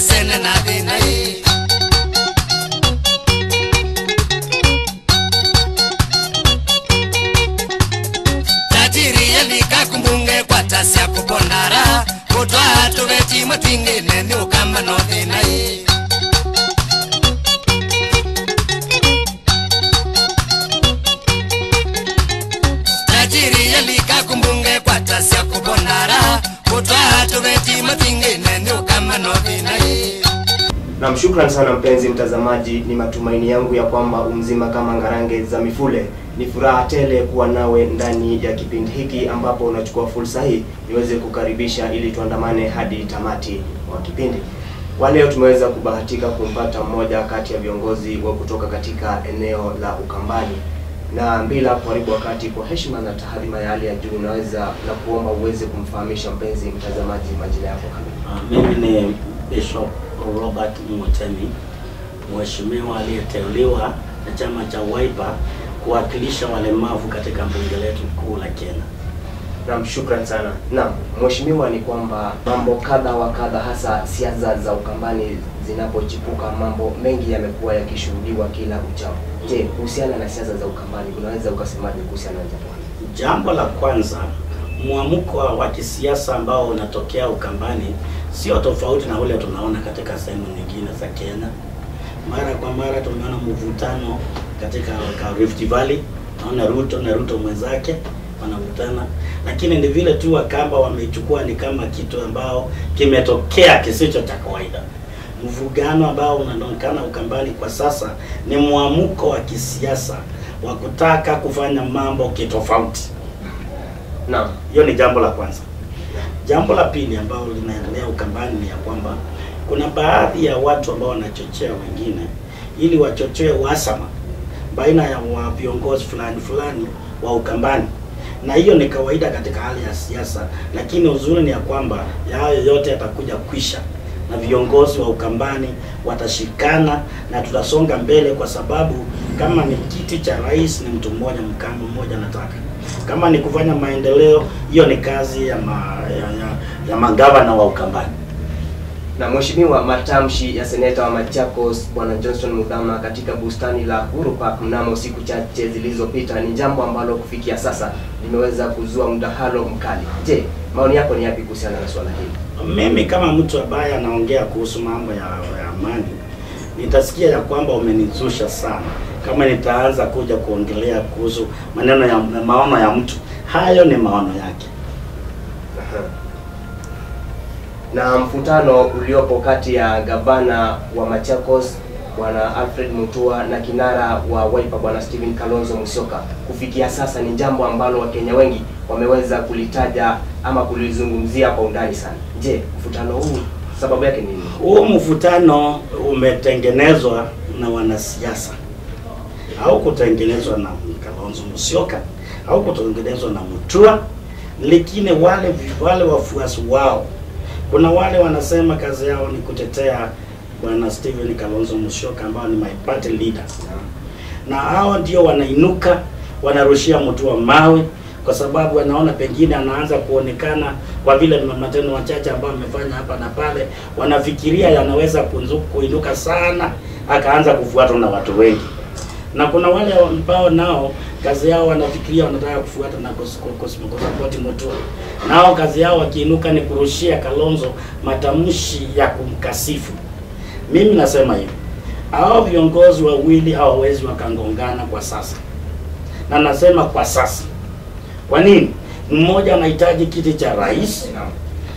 Sene na dinai Tajiri yalika kumbunge kwa tasia kupondara Kutwa tuweti matingi neni ukamba no dinai Tajiri yalika kumbunge kwa tasia kupondara Kutwa tuweti matingi neni ukamba no dinai. Naam, shukran sana mpenzi mtazamaji, ni matumaini yangu ya kwamba umzima kama ngarange za mifule. Ni furaha tele kuwa nawe ndani ya kipindi hiki ambapo unachukua fursa hii niweze kukaribisha ili tuandamane hadi tamati wa kipindi. Kwa leo tumeweza kubahatika kumpata mmoja kati ya viongozi wa kutoka katika eneo la Ukambani. Na bila kuharibu wakati, kwa heshima na tahadhima ya hali ya juu, naweza na kuomba uweze kumfahamisha mpenzi mtazamaji majina yako kamili. Mimi ni Bishop Robert Mutemi, mheshimiwa aliyeteuliwa na chama cha Wiper kuwakilisha walemavu katika bunge letu kuu la Kenya. Naam, shukran sana. Naam, mheshimiwa, ni kwamba mambo kadha wa kadha hasa siasa za Ukambani zinapochipuka, mambo mengi yamekuwa yakishuhudiwa kila uchao. Je, kuhusiana na siasa za Ukambani unaweza ukasemaje kuhusiana na jambo hili? Jambo la kwanza, mwamko wa kisiasa ambao unatokea Ukambani sio tofauti na ule tunaona katika sehemu nyingine za Kenya. Mara kwa mara tumeona mvutano katika Rift Valley, naona Ruto na Ruto mwenzake wanavutana, lakini ni vile tu Wakamba wameichukua ni kama kitu ambao kimetokea kisicho cha kawaida. Mvugano ambao unaonekana Ukambani kwa sasa ni mwamko wa kisiasa wa kutaka kufanya mambo kitofauti. Naam, hiyo ni jambo la kwanza. Jambo la pili ambalo linaendelea Ukambani ni ya kwamba kuna baadhi ya watu ambao wanachochea wengine ili wachochee uhasama baina ya viongozi fulani fulani wa Ukambani, na hiyo ni kawaida katika hali ya siasa, lakini uzuri ni ya kwamba hayo yote yatakuja kwisha na viongozi wa Ukambani watashikana na tutasonga mbele, kwa sababu kama ni kiti cha rais ni mtu mmoja, Mkamba mmoja anataka. Kama ni kufanya maendeleo, hiyo ni kazi ya magavana wa Ukambani. Na mheshimiwa, matamshi ya seneta wa Machakos Bwana Johnson Muthama katika bustani la Uhuru Park mnamo siku chache zilizopita ni jambo ambalo kufikia sasa limeweza kuzua mdahalo mkali. Je, maoni yako ni yapi kuhusiana na swala hili? Mimi kama mtu ambaye anaongea kuhusu mambo ya amani, nitasikia ya kwamba umenizusha sana kama nitaanza kuja kuongelea kuhusu maneno ya maono ya mtu. Hayo ni maono yake. Na mvutano uliopo kati ya gavana wa Machakos Bwana Alfred Mutua na kinara wa Wiper Bwana Stephen Kalonzo Musyoka kufikia sasa ni jambo ambalo Wakenya wengi wameweza kulitaja ama kulizungumzia kwa undani sana. Je, mvutano huu sababu yake ni nini? Huu mvutano umetengenezwa na wanasiasa, au kutengenezwa na Kalonzo Musyoka au kutengenezwa na Mutua, lakini wale wafuasi wao, kuna wale wanasema kazi yao ni kutetea Bwana Stephen Kalonzo Musyoka ambao ni my party leader. Na hao ndio wanainuka wanarushia Mutua mawe kwa sababu wanaona pengine anaanza kuonekana kwa vile matendo machache ambayo amefanya hapa na pale, wanafikiria yanaweza kuinuka sana akaanza kufuatwa na watu wengi. Na kuna wale ambao nao kazi yao wanafikiria wanataka kufuata na kusupport Mutua. Nao kazi yao wakiinuka ni kurushia Kalonzo matamshi ya kumkasifu. Mimi nasema hivi, hao viongozi wawili hawawezi wakangongana kwa sasa. Na nasema kwa sasa. Kwa nini? Mmoja anahitaji kiti cha rais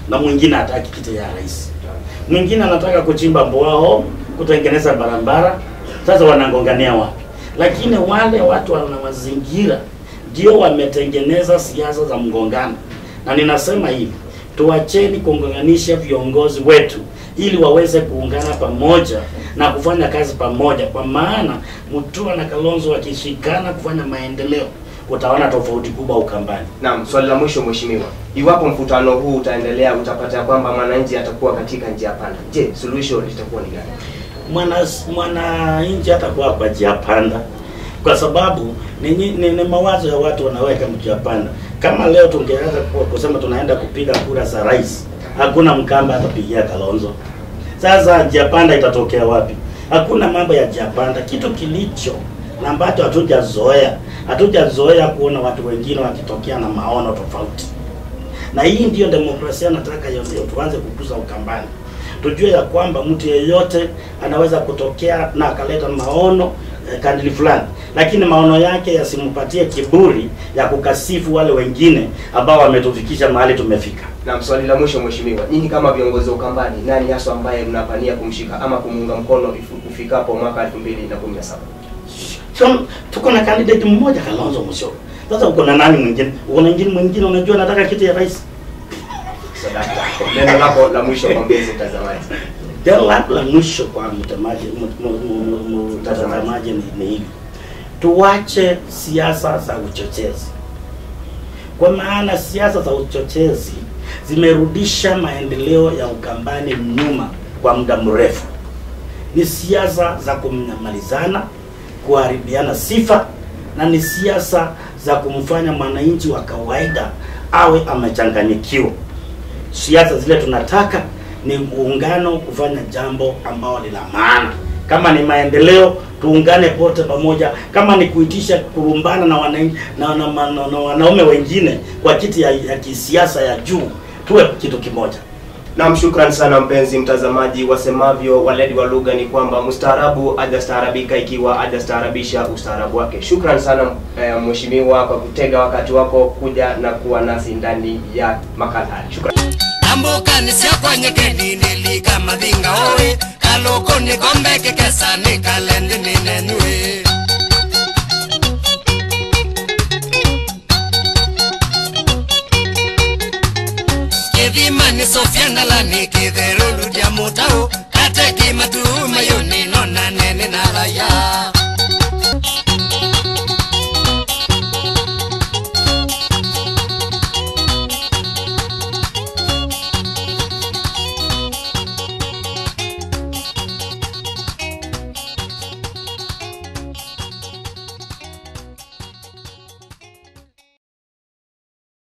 na mwingine hataki kiti cha rais. Mwingine anataka kuchimba bwao, kutengeneza barabara. Sasa wanangongania wapi? Lakini wale watu wanawazingira ndio wametengeneza siasa za mgongano. Na ninasema hivi, tuacheni kugonganisha viongozi wetu ili waweze kuungana pamoja na kufanya kazi pamoja, kwa maana Mutua na Kalonzo wakishikana kufanya maendeleo utaona tofauti kubwa Ukambani. Naam, swali la mwisho mheshimiwa, iwapo mvutano huu utaendelea utapata kwamba mwananchi atakuwa katika njia panda. Je, suluhisho litakuwa ni gani? Mwananchi atakuwa kwa njia panda, kwa sababu ni mawazo ya watu wanaweka njia panda. Kama leo tungeanza kusema tunaenda kupiga kura za rais, hakuna Mkamba atapigia Kalonzo. Sasa njia panda itatokea wapi? Hakuna mambo ya njia panda. Kitu kilicho na ambacho hatujazoea kuona watu wengine wakitokea na maono tofauti. Na hii ndiyo demokrasia nataka tuanze kukuza Ukambani. Tujue ya kwamba mtu yeyote anaweza kutokea na akaleta maono kandili fulani, lakini maono yake yasimpatie kiburi ya kukasifu wale wengine ambao wametufikisha mahali tumefika. Na swali la mwisho mheshimiwa, nyinyi kama viongozi wa Ukambani, nani haswa ambaye mnapania kumshika ama kumuunga mkono ifikapo mwaka 2017? Tuko na candidate mmoja, Kalonzo Musyoka. Sasa uko na nani mwingine? Uko na mwingine unajua nataka kiti ya rais. Sadaka. Neno lako la mwisho kwa mpenzi mtazamaji. Neno langu la mwisho kwa mtazamaji ni hili. Tuache siasa za uchochezi. Kwa maana siasa za uchochezi zimerudisha maendeleo ya Ukambani nyuma kwa muda mrefu. Ni siasa za kumnyamalizana, kuharibiana sifa, na ni siasa za kumfanya mwananchi wa kawaida awe amechanganyikiwa. Siasa zile tunataka ni muungano kufanya jambo ambao ni la maana. Kama ni maendeleo, tuungane pote pamoja. Kama ni kuitisha kurumbana na wananchi na wanaume wengine kwa kiti ya kisiasa ya juu, tuwe kitu kimoja. Naam, shukran sana mpenzi mtazamaji. Wasemavyo waledi wa lugha ni kwamba mustaarabu hajastaarabika ikiwa hajastaarabisha ustaarabu wake. Shukran sana mheshimiwa kwa kutega wakati wako kuja na kuwa nasi ndani ya makala. Shukran. Amboka nisiakwanyeke nilika madinga oe kaloko nikombeke kesa nikalende ninenue. Kithima ni Sofia ndalani kitheruru dia mutau kate kimatuma yoni nona nene na raya.